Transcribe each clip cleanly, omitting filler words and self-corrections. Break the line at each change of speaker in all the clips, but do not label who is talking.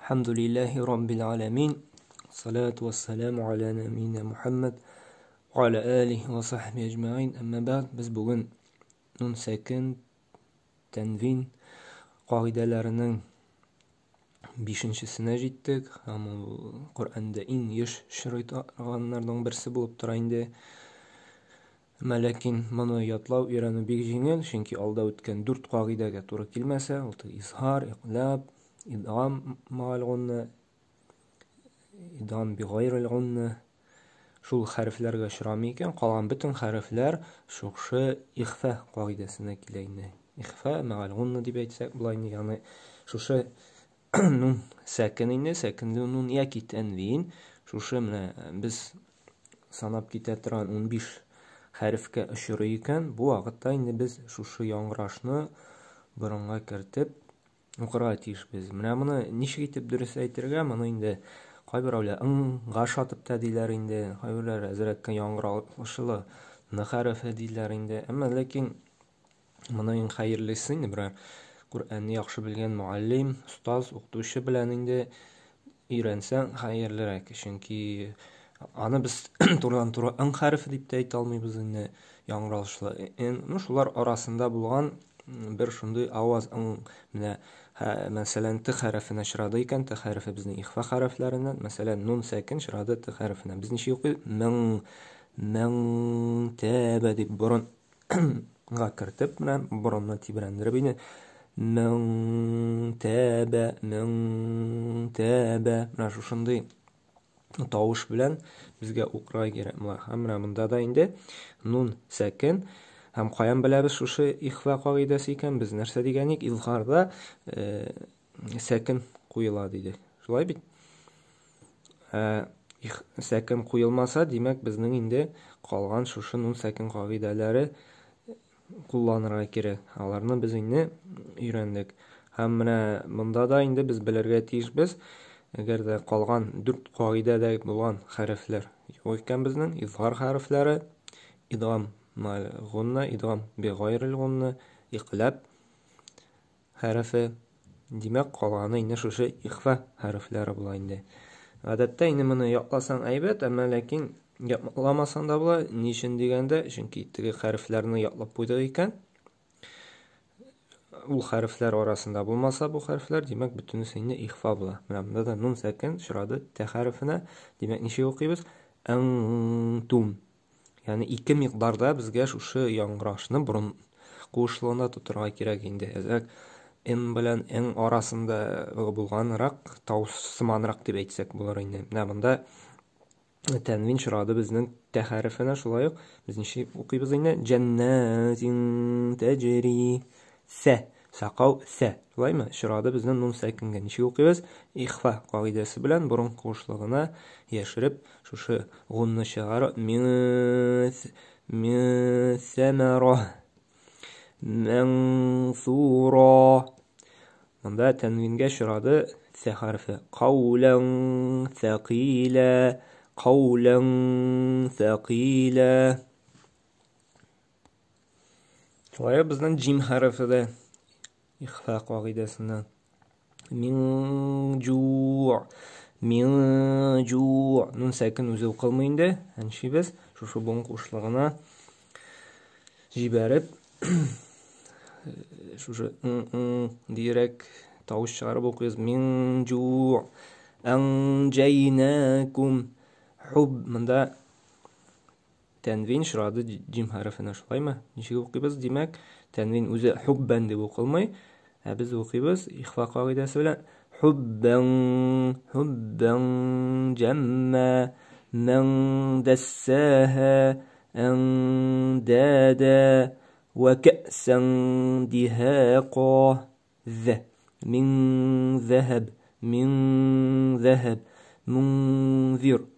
Хәмдүлилләһи раббил галәмин. Салату вассаламу аля нәбиина Мухаммад ва аля алихи ва сахби әҗмәгыйн. Әмма бәгъд, без бүген нун сәкен, тәнвин кагыйдәләренең бишенчесенә җиттек һәм ул Коръәндә иң еш очрый торганнарның берсе булып тора инде. Әмма ләкин моны ятлау, өйрәнү бик җиңел, чөнки алда үткән дүрт кагыйдәгә туры килмәсә, ул изһар, иклаб, идгам мәгәл гунна, идгам бигайрил гунна, шул хәрефләргә очрамый икән, калган бөтен хәрефләр шушы ихфа кагыйдәсенә килә инде. Ихфа мәгәл гунна дип әйтсәк була инде, ягъни шушы нун сәкен инде, сәкенле нун яки тәнвин, шушы менә без санап китә торган 15 хәрефкә очрый икән, бу вакытта инде без шушы яңгырашны борынга кертеп укырга тиешбез. Менә моны ничек итеп дөрес әйтергә, моны инде кайберәүләр ыңга шатып та диләр инде, кайберәүләр әзрәк яңгырашлы н хәрефе диләр инде. Әмма ләкин моны иң хәерлесе инде берәр Коръәнне яхшы белгән мөгаллим, остаз, укытучы белән инде өйрәнсәң хәерлерәк. Чөнки аны без турыдан-туры ың хәрефе дип тә әйтә алмыйбыз инде, яңгырашлы н. Ну, шулар арасында булган бер шундый аваз ың менә мәсәлән т хәрефенә очрады икән, т хәрефе безнең ихфа хәрефләреннән, мәсәлән, нун сәкен очрады т хәрефенә. Без ничек укыйбыз? Мең, мең тәбә дип борын га кертеп, менә борынны тибрәндереп инде мең тәбә, мең тәбә. Менә шушындый тавыш белән безгә укырга кирәк була. Һәм менә монда да инде нун сәкен. Һәм каян беләбез шушы ихфа кагыйдәсе икән? Без нәрсә дигән идек? Изһарда сәкен куела дидек. Шулай бит? Ә сәкен куелмаса, димәк, безнең инде калган шушы нун сәкен кагыйдәләре кулланырга кирәк. Аларны без инде өйрәндек. Һәм менә монда да инде без белергә тиешбез, әгәр дә калган дүрт кагыйдәдә булган хәрефләр юк икән безнең, изһар хәрефләре, идгам мәл гунна, идгам би гайрил гунна, иклаб хәрефе. Димәк, калганы инде шушы ихфа хәрефләре була инде. Гадәттә инде моны ятласаң әйбәт, әмма ләкин ятламасаң да була. Ни өчен дигәндә, чөнки теге хәрефләрне ятлап куйдык икән, ул хәрефләр арасында булмаса бу хәрефләр, димәк, бөтенесе инде ихфа була. Менә монда да нун сәкен очрады тә хәрефенә. Димәк, ничек укыйбыз? Әң-тум. Ягъни ике микъдарда безгә шушы яңгырашны борын куышлыгында тотырга кирәк инде. Әзрәк Н белән Н арасында булганрак, тавыш сыманрак дип әйтсәк булыр инде. Менә монда тәнвин чорады безнең тә хәрефенә шулай ук. Без ничек укыйбыз инде? Җәннәтин тәҗри сә. Сакау сә. Шулаймы? Чорады безнең нун сәкенгә. Ничек укыйбыз? Ихфа кагыйдәсе белән борын куышлыгына яшереп Шушы гунны чыгарып, мин мин сәмәра мәнсура. Монда тәнвингә очрады сә хәрефе. Каулән сәкыйлә, каулән сәкыйлә. Шулай ук безнең җим хәрефе дә ихфа кагыйдәсеннән. Мин җу, мин җу. Нун сәкен үзе укылмый инде. Әншибез шушы буын кушлыгына җибәреп шушы диерәк тавыш чыгарып укыйбыз. Мин җу, әнҗәйнәкум хуб. Монда Тәнвин очрады җим хәрефенә, шулаймы? Ничек укыйбыз? Димәк, тәнвин үзе хуббән дип укылмый, ә без укыйбыз ихфа кагыйдәсе белән хуббән, хуббән җәммә, мән дәссәһә, әндәдә, вә кәсән диһака, ذ, мин зәһәб, мин зәһәб, мунзир,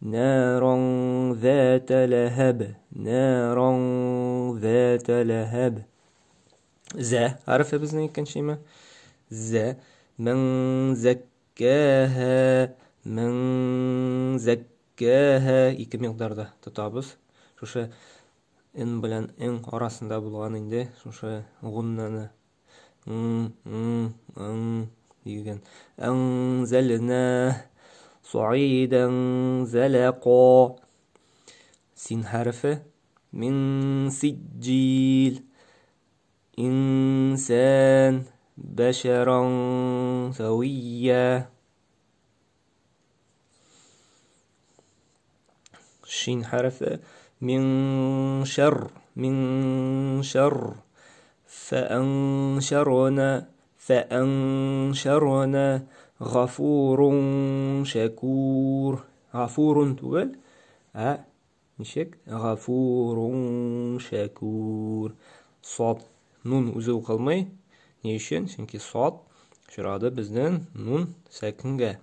Наран зата ләһәб, наран зата ләһәб. Зә хәрефе безнең икенче име? Зә. Мән зәккәһә, мән зәккәһә ике микъдарда тотабыз. Шушы н белән н арасында булган инде шушы гуннаны. Ң, ң, ң. дигән. Әнзәлнә саидан залака. Син хәрефе мин сиджил инсан бәшәран савия. Шин хәрефе мин шәр, мин шәр. Фәәншәрна, фәәншәрна гафурун шәкур. Гафурун түгел, ә ничек? Гафурун шәкур. Сад. Нун үзе укылмый. Ни өчен? Чөнки сад очрады безнең нун сәкенгә.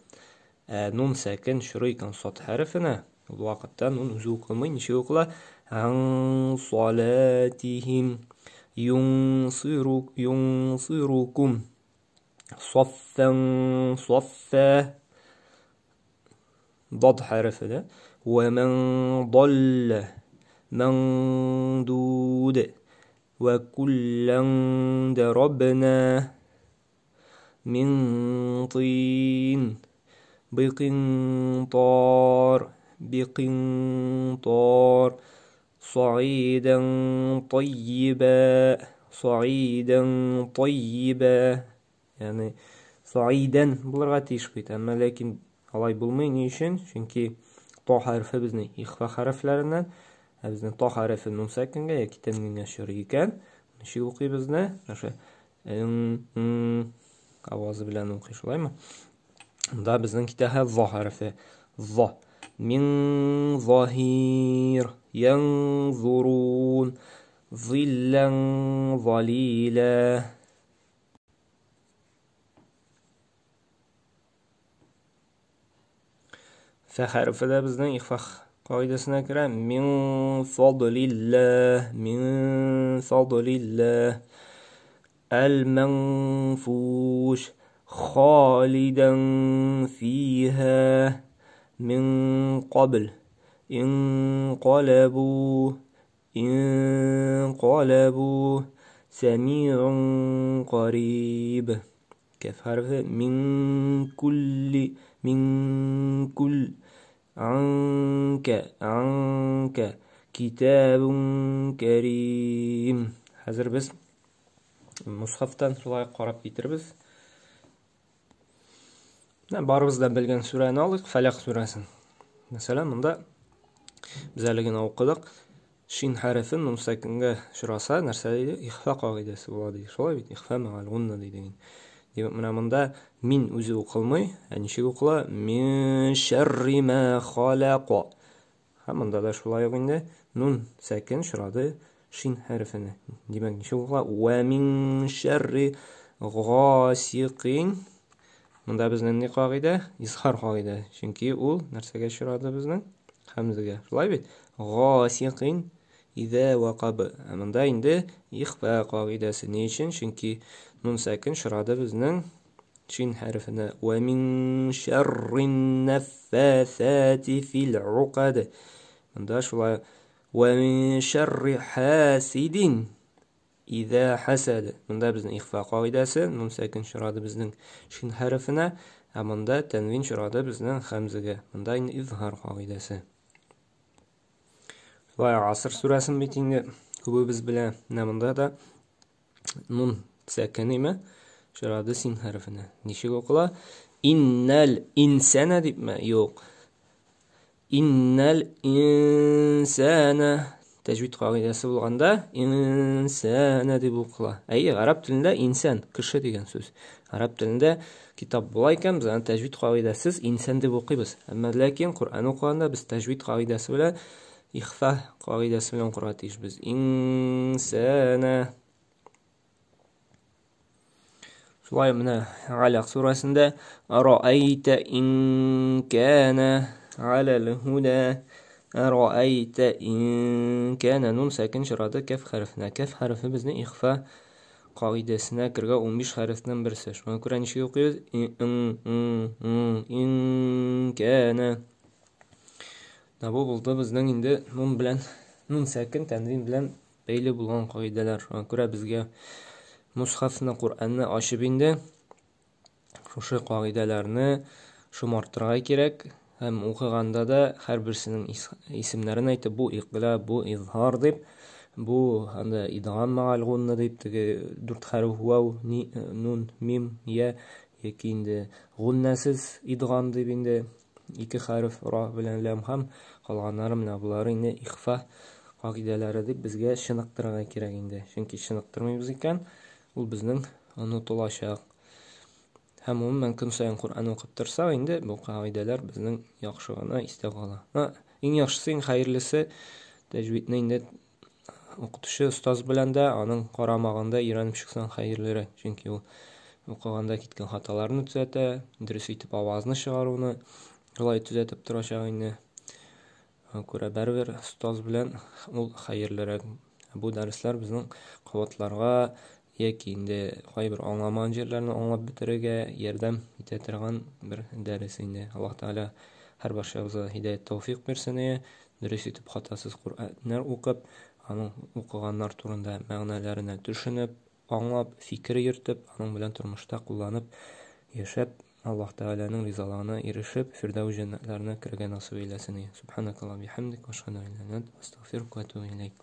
Ә нун сәкен очрый икән сад хәрефенә, ул вакытта нун үзе укылмый. Ничек укыла? Ан салатихим юнсиру юнсирукум соффан соффа. Дад хәрефе дә. Вә мән даллә мәңдуд вә күллән дарабна мин тин бикинтар бикинтар саидан тайиба саидан тайиба. Ягъни саидан булырга тиеш бит, әмма ләкин алай булмый. Ни өчен? Чөнки та хәрефе безнең ихфа хәрефләреннән, ә безнең та хәрефе нун сәкенгә яки тәнвингә очрый икән, ничек укыйбыз не? Шушы ң, ң авазы белән укый, шулаймы? Монда безнең китә һә за хәрефе. За. Мин заһир янзурун зиллән залилә. Фә хәрефе дә безнең ихфа кагыйдәсенә керә. Мин фадлилләһ, мин фадлилләһ. Әл-мәнфуш халидан фиһа мин кабл инкалабу инкалабу сәмиун кариб. Кәф хәрефе мин кулли мин кул анка анка китабун карим. Хәзер без мусхафтан шулай карап китербез. Менә барыбыз да белгән сүрәне алыйк, Фәләк сүрәсен. Мәсәлән, монда без әле генә укыдык. Шин хәрефе нун сәкенгә очраса, нәрсә диде? Ихфа кагыйдәсе була диде. Шулай бит, ихфа мәгәл гунна диде инде. Димәк, менә монда мин үзе укылмый, ә ничек укыла? Мин шәрри ма халака. Һәм монда да шулай ук инде нун сәкен очрады шин хәрефенә. Димәк, ничек укыла? Ва мин шәрри гасикин. Монда безнең ни кагыйдә? Изһар кагыйдә. Чөнки ул нәрсәгә очрады безнең? Хәмзәгә. Шулай бит? Гасикин изә вакаб. Ә монда инде ихфа кагыйдәсе. Ни өчен? Чөнки нун сәкен очрады безнең шин хәрефенә. Ва мин шәррин наффасати фил укад. Монда шулай ва мин шәрри хасидин изә хасад. Монда безнең ихфа кагыйдәсе, нун сәкен очрады безнең шин хәрефенә, ә монда тәнвин очрады безнең хәмзәгә. Монда инде изһар кагыйдәсе. Шулай Аср сүрәсен бит инде күбебез белә. Менә монда да нун сәкен име очрады син хәрефенә. Ничек укыла? Иннәл инсана дипме? Юк. Иннәл инсана. Тәҗвид кагыйдәсе булганда инсана дип укыла. Әйе, гарәп телендә инсан, кеше дигән сүз. Гарәп телендә китап була икән, без аны тәҗвид кагыйдәсез инсан дип укыйбыз. Әмма ләкин Коръән укыганда без тәҗвид кагыйдәсе белән ихфа кагыйдәсе белән укырга тиешбез. Инсана. Шулай менә Алак сүрәсендә Раайта ин кана алал худа Раайта ин кана нун сәкен чырады кәф хәрефенә. Кәф хәрефе безнең ихфа кагыйдәсенә кергән 15 хәрефнең берсе. Шуңа күрә ничек укыйбыз? Ин, ин, ин, ин кана. Менә бу булды безнең инде нун белән, нун сәкен тәнвин белән бәйле булган кагыйдәләр. Шуңа күрә безгә мусхафны, Коръәнне ачып инде Шушы кагыйдәләрне шомартырга кирәк һәм укыганда да һәрберсенең исемнәрен әйтеп, бу иклаб, бу изһар дип, бу анда идгам мәгәл гунна дип, теге дүрт хәреф вау, ни, нун, мим, я яки инде гуннәсез идгам дип инде ике хәреф ра белән ләм һәм калганнары менә болары инде ихфа кагыйдәләре дип безгә чыныктырырга кирәк инде. Чөнки чыныктырмыйбыз икән, ул безнең онытылачак. Һәм гомумән көн саен Коръән укып торсак, инде бу кагыйдәләр безнең яхшы гына истә кала. Иң яхшысы, иң хәерлесе тәҗвидне инде укытучы остаз белән дә аның карамагында өйрәнеп чыксаң хәерлерәк. Чөнки ул укыганда киткән хаталарны төзәтә, дөрес итеп авазны чыгаруны шулай төзәтеп торачак инде. Шуңа күрә барыбер остаз белән ул хәерлерәк. Бу дәресләр безнең кабатларга яки инде кайбер аңламаган җирләрне аңлап бетерергә ярдәм итә торган бер дәрес инде. Аллаһ Тәгалә һәр барчабызга һидәят тәүфик бирсен, дөрес итеп хатасыз Коръәннәр укып, аның укыганнар турында мәгънәләренә төшенеп, аңлап, фикер йөртеп, аның белән тормышта кулланып яшәп, Аллаһ Тәгаләнең ризалыгына ирешеп, Фирдәүс җәннәтләренә керергә насыйп әйләсен. Субханакаллаһ бихамдик, ва ашһаду ан ла илаһа илля ант, астагфирука ва атубу иләйк.